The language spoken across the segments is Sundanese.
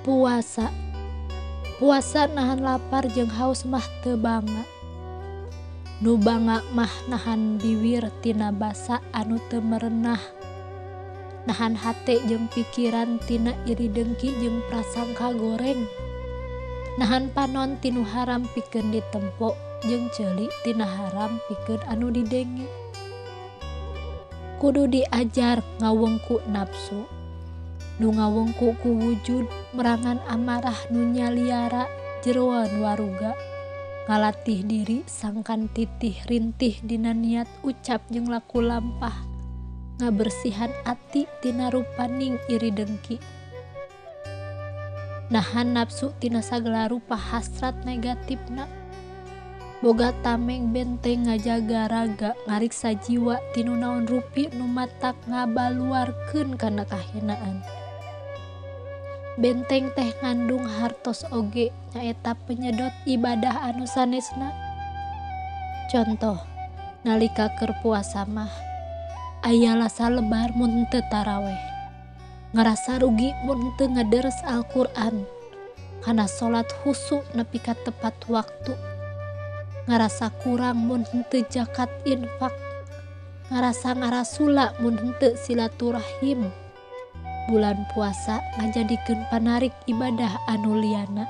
Puasa. Puasa nahan lapar jeung haus mah teu bangga. Nu bangga mah nahan biwir tina basa anu teu merenah. Nahan hate jeung pikiran tina iri dengki jeung prasangka goreng. Nahan panon tinu haram pikeun ditempo jeung ceuli tina haram pikeun anu didenge. Kudu diajar ngawengku nafsu. Nu ngawengku ku wujud merangan amarah nu nyaliara jeroan waruga. Ngalatih diri sangkan titih rintih dina niat ucap jeung laku lampah. Ngabersihan ati tina rupaning iri dengki. Nahan nafsu tina sagala rupa hasrat negatifna. Boga tameng benteng ngajaga raga ngariksa jiwa tinu naon rupi nu matak ngabaluarkeun kana kahinaan. Benteng teh ngandung hartos oge nyaeta penyedot ibadah anu sanesna. Contoh, nalika keur puasa mah aya rasa lebar mun teu taraweh. Ngarasa rugi mun teu ngederes Al-Qur'an. Kana salat khusyuk nepi ka tepat waktu. Ngarasa kurang mun henteu zakat infak. Ngarasa ngarasula mun henteu silaturahim. Bulan puasa ngajadikeun panarik ibadah anu liana.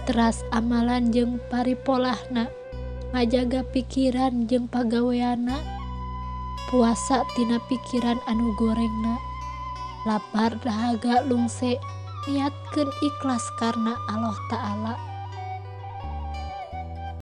Teras amalan jeung paripolahna, ngajaga pikiran jeung pagaweana. Puasa tina pikiran anu gorengna. Lapar dahaga lungse, niatkeun ikhlas karena Allah Ta'ala.